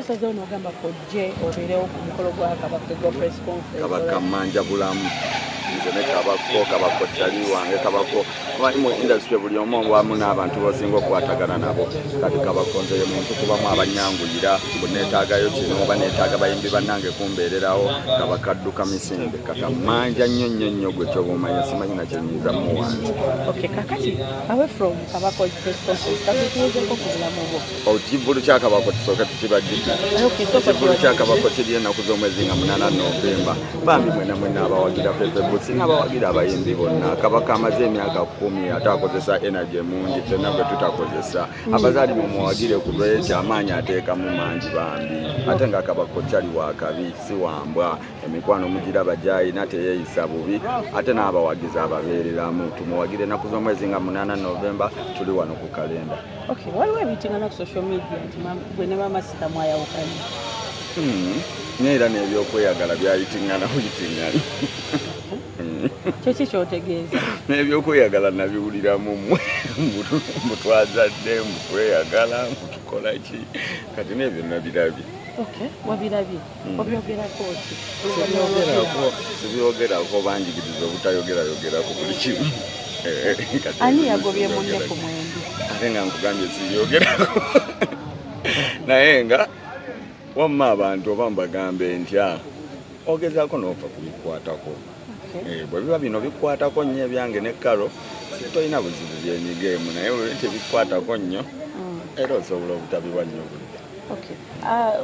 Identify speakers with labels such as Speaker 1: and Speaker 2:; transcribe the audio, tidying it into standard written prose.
Speaker 1: Wasazeewo n'ogamba kojje obeerewo ku mukolo gwa Kabaka gwa press conference?
Speaker 2: Kabaka manja bulamu, nze ne Kabako. Kabako kyali wange. Kabako omanyi mu industry buli omu wamu n'abantu bosinga okukwatagana nabo. Kati Kabako nze ye muntu kubamu abanyanguyira bwe neetaagayo kino oba neetaaga bayimbi bannange kumbeererawo. Kabaka adduka misinde, kata manja nnyo nnyo nnyo. Gwe kyoba omanya, simanyi nakyenyinza muwanze.
Speaker 1: Okay, kakati away from Kabako's press conference, katutuuzeko ku bulamu bwo.
Speaker 2: Ekivvulu kya Kabako tusooke tukibajjukire.
Speaker 1: Okay, sooka.
Speaker 2: Ekivvulu kya
Speaker 1: Kibajukize.
Speaker 2: Kabako kiri ennaku z'omwezi nga 8 Novemba. Bambi mwena mwena abawagira Fefe Bussi n'abawagira abayimbi bonna, Kabaka amaze emyaka 10 ate akozesa energy mungi ffenna gwe tutakozesa. Abazaali mumuwagire ku lwekyo, amaanyi ateekamu mangi bambi. Ate nga Kabako kyali wakabi, si wambwa. Emikwano mugiraba gyayina, teyeeyisa bubi, ate n'abawagizi ababeereramu. Tumuwagire ennaku z'omwezi nga 8 Novemba, tuli wano ku kalenda.
Speaker 1: Okay, waliwo ebitingana ku social media nti gwe ne Mama Sita mwayawukanye.
Speaker 2: Naye era n'ebyokweyagala byayitiŋŋana buyitiŋŋana.
Speaker 1: Kyeki kyotegeeza?
Speaker 2: N'ebyokweyagala nabiwuliramu mmwe, mbu twazadde, mbu tweyagala, mbu tukola ki. Kati n'ebyo nabirabye.
Speaker 1: Okay, wabirabye? Obyogerako ki?
Speaker 2: Sibyogerako, sibyogerako. Banjigiriza obutayogerayogera ku buli kimu. Kati
Speaker 1: Ani
Speaker 2: ebyo
Speaker 1: yagobye munne
Speaker 2: sibyogerako.
Speaker 1: ku mwembi?
Speaker 2: Ate nga nkugambye sibyogerako, naye nga wamma abantu oba mbagambe ntya, ogezaako n'ofa kubikwatako. Eh, bwe biba bino bikwatako nnyo ebyange ne Karo, tolina buzibu byenyigeemu, naye bwe tebikwatako nnyo, era osobola obutabiwa nnyo budde.
Speaker 1: Okay. Ah,